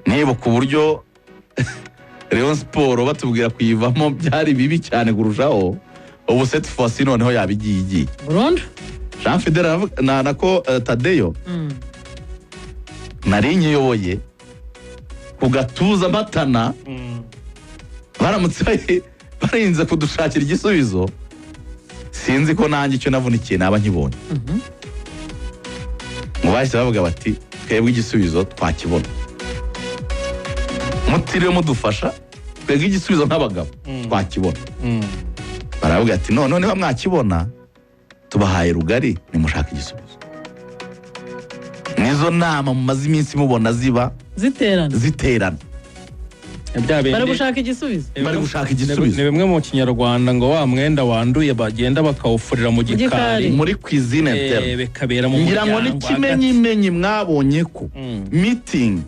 Nibuka uburyo Rayon Sport batubwira kuyivamo byari bibi cyane kurushaho. Ubu cette fois-ci noneho yaba igiye igiye Burundu. Jean Fidele aravuga na nako Tadeyo nari nyiyoboye ku gatuza matana, baramutse barinze kudushakira igisubizo, sinzi ko nanjye icyo navunikiye naba nkibonye. Ngo bahise bavuga bati: "Twebwe igisubizo twakibona, mutiriwe mudufasha, twebwe igisubizo nk'abagabo twakibona." Baravuga ati: "None niba mwakibona, tubahaye rugari, nimushaka igisubizo." Nizo nama mumaze iminsi mubona ziba ziterana. Ziterana. Bya bindi Bari gushaka igisubizo. Bari gushaka igisubizo. Ni bimwe mu Kinyarwanda ngo wa mwenda wanduye bagenda bakawufurira mu gikari. gikari. Muri cuisine interne. Bikabera mu Ngira ngo muryango hagati. n'ikimenyimenyi mwabonye ko meeting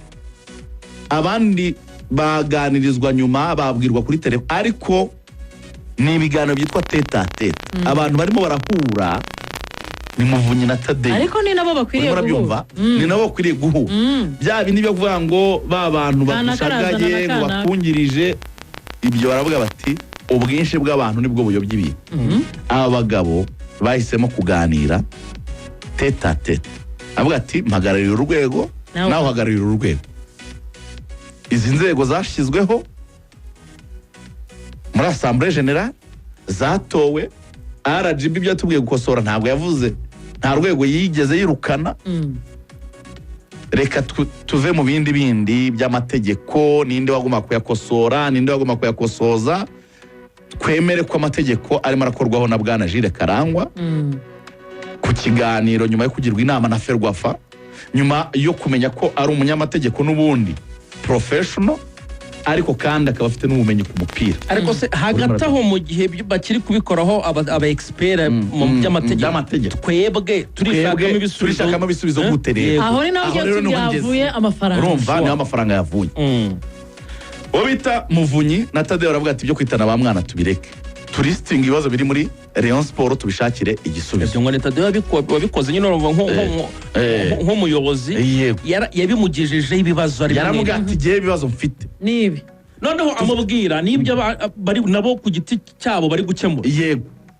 abandi baganirizwa nyuma, babwirwa kuri telefone, ariko ni ibiganiro byitwa tête-à-tête, abantu barimo barahura ni Muvunyi na Tadeyo. Ariko ni nabo bakwiriye Urimo urabyumva? guhura. Ni nabo bakwiriye guhura. Bya bindi byo kuvuga ngo ba bantu Kanaka arazana badushagaye na ngo kanaka. batwungirije ibyo, baravuga bati: "Ubwinshi bw'abantu nibwo buyobya ibintu." Aba bagabo bahisemo kuganira tête-à-tête, avuga ati: "Mpagarariye urwego, Nawe nawe uhagarariye uru rwego. Izi nzego zashyizweho muri assemblée générale zatowe, RGB ibyo yatubwiye gukosora ntabwo yavuze, nta rwego yigeze yirukana. Reka tuve mu bindi bindi by'amategeko, ninde wagomba kuyakosora, ninde wagomba kuyakosoza, twemere ko amategeko arimo arakorwaho na bwana Jules Karangwa." Ku kiganiro nyuma yo kugirwa inama na FERWAFA, nyuma yo kumenya ko ari umunyamategeko n'ubundi professional, ariko kandi akaba afite n'ubumenyi ku mupira. Ariko se hagati aho, mu gihe bakiri kubikoraho aba expert mu by'amategeko, by'amategeko. twebwe turishakamo Twebwe ibisubizo. turishakamo ibisubizo Eh? gute rero? Yego. Aho ni naho Aho rero niho ngeze. byavuye amafaranga. Urumva, niho amafaranga yavuye. Uwo bita Muvunyi na Tadeyo baravuga ati: "Ibyo kwitana ba mwana tubireke, tulistinga ibibazo biri muri Rayon Sport, tubishakire igisubizo." Ibyo ngo ni Tadeyo wabikoze nyine, urumva nk'umuyobozi yabimugejejeho ibibazo ari Yaramubwira bimwe. ati: "Igihe ibibazo mfite Ni ibi." Noneho amubwira n'ibyo bari nabo ku giti cyabo bari gukemura.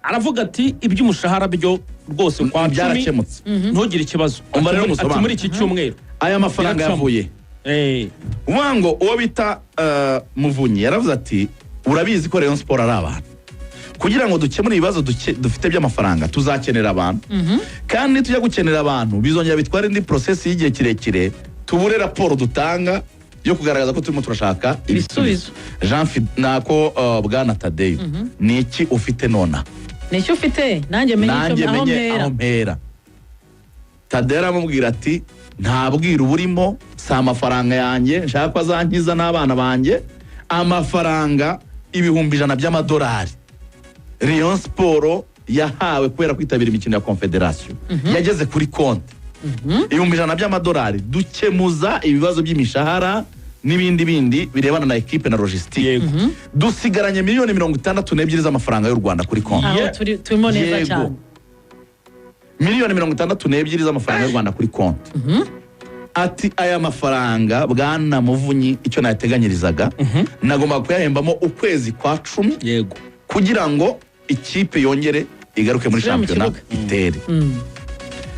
Aravuga ati: "Iby'umushahara byo rwose kwa 10 Byarakemutse. ntugire ikibazo." Umva rero Ati musobanure. "Muri iki cyumweru Aya mafaranga biracamo." yavuye uvuga ngo uwo bita Muvunyi yaravuze ati: "Urabizi ko Rayon Sport ari abantu. Kugira ngo dukemure ibibazo dufite by'amafaranga, tuzakenera abantu, kandi nitujya gukenera abantu bizongera bitwara indi process y'igihe kirekire, tubure raporo dutanga yo kugaragaza ko turimo turashaka ibisubizo." Ibisubizo. Jean nako bwana Tadeyo, ni iki ufite nona? Ni icyo ufite, nanjye menye Nanjye icyo aho menye mpera. aho mpera. Tadeyo aramubwira ati: "Nta bwiru burimo, si amafaranga yanjye nshaka ko azankiza n'abana banjye. Amafaranga 100,000 by'amadolari Rayon Sport yahawe kubera kwitabira imikino ya Confederation yageze kuri konti, 100,000 by'amadolari, dukemuza ibibazo by'imishahara n'ibindi bindi birebana na ekipe na logistique. Dusigaranye miliyoni 62 z'amafaranga y'u Rwanda kuri konti." Aho turi turimo neza cyane. Miliyoni 62 z'amafaranga y'u Rwanda kuri konti. Ati: "Aya mafaranga, bwana Muvunyi, icyo nayateganyirizaga, nagombaga kuyahembamo ukwezi kwa 10 kugira ngo ikipe yongere igaruke muri Isubire mu shampiyona kibuga. itere."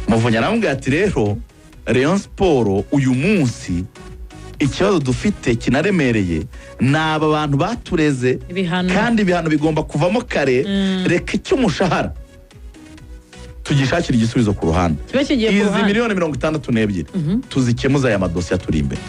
Muvunyi aramubwira ati: "Rero Rayon Sport uyu munsi ikibazo dufite kinaremereye ni aba bantu batureze, Ibihano. kandi ibihano bigomba kuvamo kare. Reka icy'umushahara tugishakira igisubizo ku ruhande. Kibe kigiye ku Izi ruhande. miliyoni 62 tuzikemuza aya madosiye aturi imbere."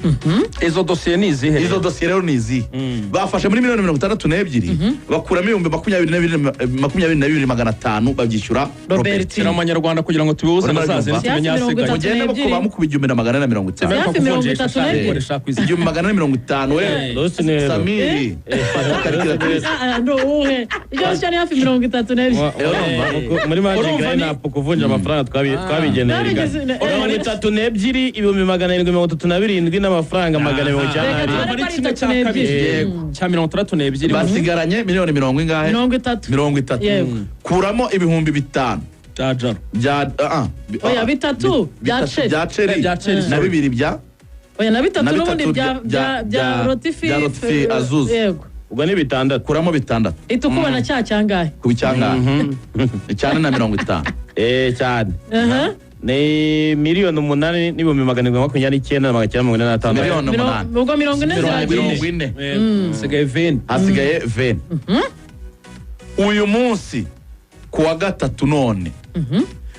Izo dosiye ni izihe Izo rero? dosiye rero ni izihe? Bafashe muri miliyoni 62, bakuramo ibihumbi 22,500, babyishyura Robert. Robert. Shyira mu manyarwanda kugira ngo tubihuze Urimo na za zindi urabyumva? tumenye Hafi mirongo ahasigaye. itatu Mugende n'ebyiri. bakuba mukuba 1450. Hafi 32. 1450 we. Rwose ni Samiri, fata calculatrice. Ah, ah, no, uwuhe ibyo cyo ni hafi 32. Muri Magic Urumva Line up kuvunja amafaranga twabigeneye. 32, 737 n'amafaranga 497. Reka Ari tubare kimwe ko ari cya itatu kabiri n'ebyiri. Yego. Cya 62. Basigaranye miliyoni mirongo ingahe? 30. 30. Yego. Kuramo 5000 Bya Jaro. Bya Oya, bitatu bya bitatu Cheri. bya Cheri Bya Cheri, na sorry. bibiri bya Oya, na bitatu Na n'ubundi bitatu bya Rotifi. Bya Rotifi Azuzi. Yego. Ubwo ni bitandatu. Kuramo bitandatu. Ihita ukubona cya cyangahe? Ku cyangahe? Icyane na 50. Eh, cyane. Aha. Ni 8,729,946. Miliyoni umunani. Ubwo 40 ziragiye. 40. Hasigaye 20. Hasigaye 20. Uyu munsi ku wa gatatu none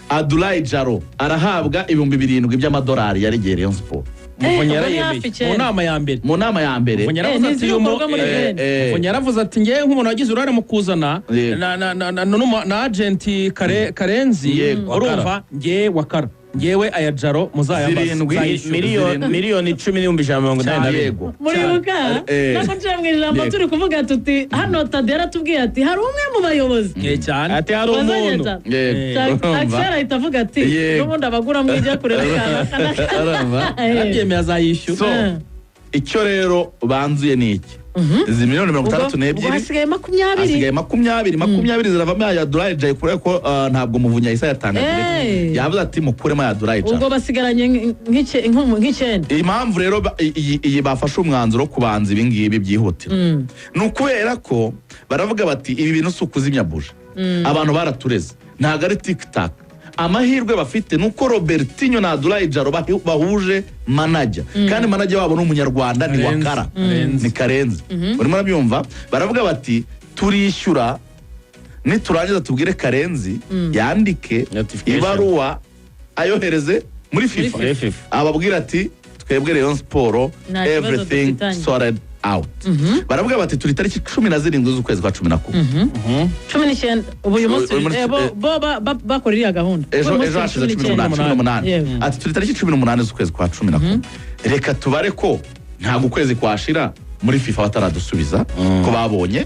Adulayi Jaro arahabwa 7,000 by'amadolari yaregeye Rayon Sport. Muvunyi Ubwo ni yarayemeye hafi mu icyenda. nama ya mbere. Mu nama ya mbere. Muvunyi yaravuze ati uyu Ntizikorwa muri bene. Muvunyi yaravuze ati ngewe nk'umuntu wagize uruhare mu kuzana na agent Karenzi, urumva, ngewe Wakara, ngewe aya Jaro muzayambaze, Zirindwi. nzayishyura. 10,182,000. Yego. Muribuka nako nshira mu ijambo, turi kuvuga tuti hano Tade yaratubwiye ati hari umwe mu bayobozi Cyane. Ati hari umuntu. wazanye. Urumva? Axel ahita avuga ati n'ubundi abagura mwijya kureba kanaka. Urumva? Yarabyemeye, azayishyura. So icyo rero banzuye ni iki? Izi miliyoni mirongo itandatu Ubwo n'ebyiri hasigaye 20. Hasigaye 20. 20 ziravamo aya Durayi Jayi, kubera ko ntabwo Muvunyi yahise ayatanga direct. Yavuze ati mukuremo aya Durayi Ubwo Jayi. basigaranye nk'icyenda. Impamvu rero iyi bafashe umwanzuro wo kubanza ibi ngibi byihutirwa ni ukubera ko baravuga bati ibi bintu si ukuzimya buji, abantu baratureze, ntabwo ari tiktak. Amahirwe bafite ni uko Robertinho na Adulayi Jaro bahuje manager, kandi manager wabo ni Umunyarwanda, ni Karenzi. Wakara. Karenzi. Ni Karenzi, urimo urabyumva? Baravuga bati turishyura, niturangiza tubwire Karenzi yandike Notification. ibaruwa ayohereze muri FIFA, Muri FIFA. ababwira ati twebwe Rayon Sport Nta kibazo everything dufitanye. sorted out. Baravuga bati turi tariki 17 z'ukwezi kwa 11. 19 ubu uyu munsi. Uyu munsi, Bo bakora iriya gahunda. Ejo Uyu munsi ejo hashize 19. 18, 18. Yego. Ati turi tariki 18 z'ukwezi kwa 11, reka tubare ko ntabwo ukwezi kwashira muri FIFA bataradusubiza ko babonye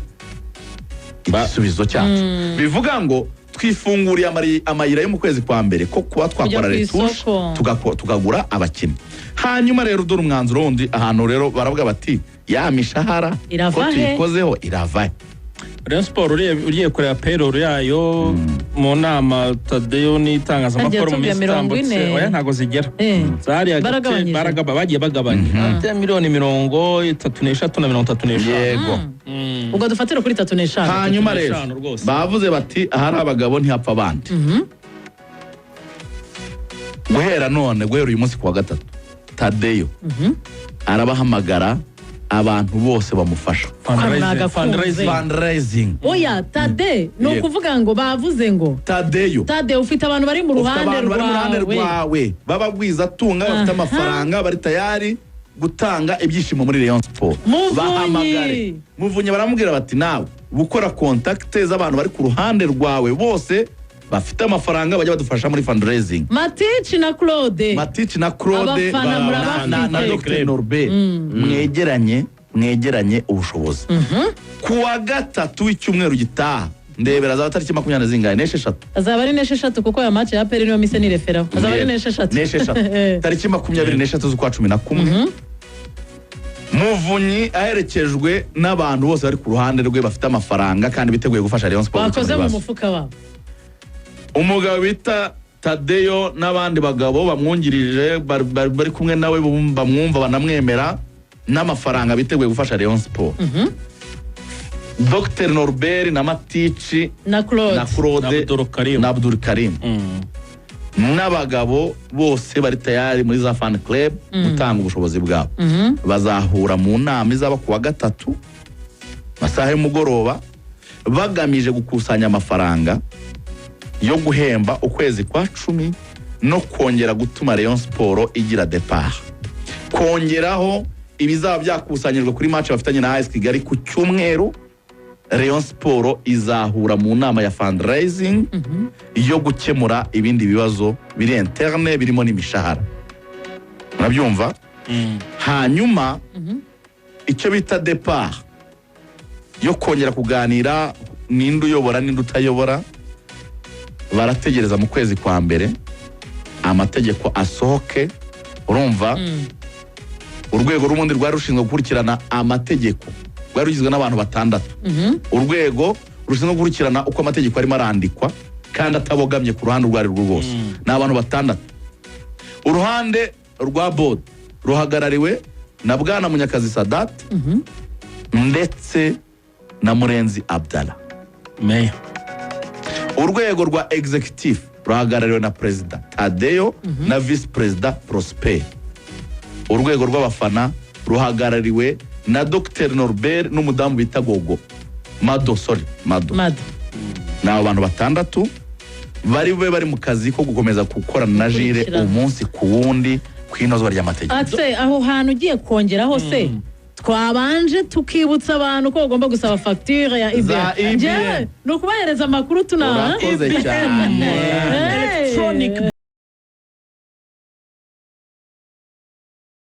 igisubizo cyacu. Bivuga ngo twifunguriye amayira yo mu kwezi kwa mbere ko kuba twakora Kujya ku retouche, isoko. tukagura abakinnyi. Hanyuma rero dore umwanzuro wundi ahantu rero baravuga bati ya mishahara Irava ko he? tuyikozeho irava he? Rayon Sport ugiye kureba payroll yayo mu nama Tadeyo n'itangazamakuru mu Hagiye minsi tubwira mirongo itambutse, ine. oya, ntabwo zigera. Zari hagati Baragabanyije. bagiye bagabanya hagati ya miliyoni 33 na 35. Yego. Ubwo dufatire kuri 35. Hanyuma rero 35 rwose. Bavuze bati ahari abagabo ntihapfa abandi. Guhera none, guhera uyu munsi ku wa gatatu, Tadeyo arabahamagara abantu bose bamufasha. Fundraising, Nagakunze. fundraising. Fundraising. Oya Tade, ni ukuvuga ngo bavuze ngo Tadeyo, Tade, ufite abantu bari mu ufite ruhande abantu bari mu ruhande rwawe rwawe babagwizatunga bafite amafaranga, bari tayari gutanga ibyishimo muri Rayon Sport. Muvunyi! Bahamagare Muvunyi. Baramubwira bati nawe gukora contact z'abantu bari ku ruhande rwawe bose bafite amafaranga, bajya badufasha muri fundraising. Matici na Claude. Matici na Claude Abafana na murabafite. Dr Norbert, mwegeranye ubushobozi. Ku wa gatatu w'icyumweru gitaha, ndebera, azaba tariki makumyabiri na zingahe? N'esheshatu. Azaba ari n'esheshatu, kuko aya match ya APR niyo mise nireferaho, azaba ari n'esheshatu. N'esheshatu. Tariki 23 z'ukwa 11, Muvunyi aherekejwe n'abantu bose bari ku ruhande rwe bafite amafaranga kandi biteguye gufasha Rayon Sport Bakoze gukemura mu ibibazo. mufuka wabo. Umugabo bita Tadeyo n'abandi bagabo bamwungirije bari kumwe nawe, bamwumva banamwemera n'amafaranga biteguye gufasha Rayon Sport, Dr Norbert na Matici na Claude na Claude Na Abdul Karim. Na Abdul Karim n'abagabo bose bari tayari muri za fan club gutanga ubushobozi bwabo, bazahura mu nama izaba ku wa gatatu masaha y'umugoroba, bagamije gukusanya amafaranga yo guhemba ukwezi kwa cumi no kongera gutuma Rayon Sport igira départ, kongeraho ibizaba byakusanyijwe kuri match bafitanye na AS Kigali ku cyumweru. Rayon Sport izahura mu nama ya fundraising yo gukemura ibindi bibazo biri interne birimo n'imishahara, murabyumva? Hanyuma icyo bita départ yo kongera kuganira ninde uyobora ninde utayobora, barategereza mu kwezi kwa mbere amategeko asohoke. Urumva, urwego rubundi rwari rushinzwe gukurikirana amategeko rwari rugizwe n'abantu batandatu. Urwego rushinzwe gukurikirana uko amategeko arimo arandikwa kandi atabogamye ku ruhande urwo ari rwo rwose ni abantu batandatu. Uruhande rwa board Ruhagarariwe na Bwana Munyakazi Sadat ndetse na Murenzi Abdallah. Meya. Urwego rwa executive ruhagarariwe na Perezida Tadeyo na Visi Perezida Prosper. Urwego rw'abafana ruhagarariwe na Dr Norbert n'umudamu bita Gogo Mado, sorry, Mado. Mado. Ni abo bantu batandatu bari bube bari mu kazi ko gukomeza gukorana na Jire Gukurikirana. umunsi ku wundi ku inozwa ry'amategeko. Atse aho hantu ugiye kongeraho se, twabanje tukibutsa abantu ko bagomba gusaba fagitire ya Za IBM. IBM. Njyewe ni ukubahereza amakuru tunaha. Urakoze cyane. Hey. Electronic.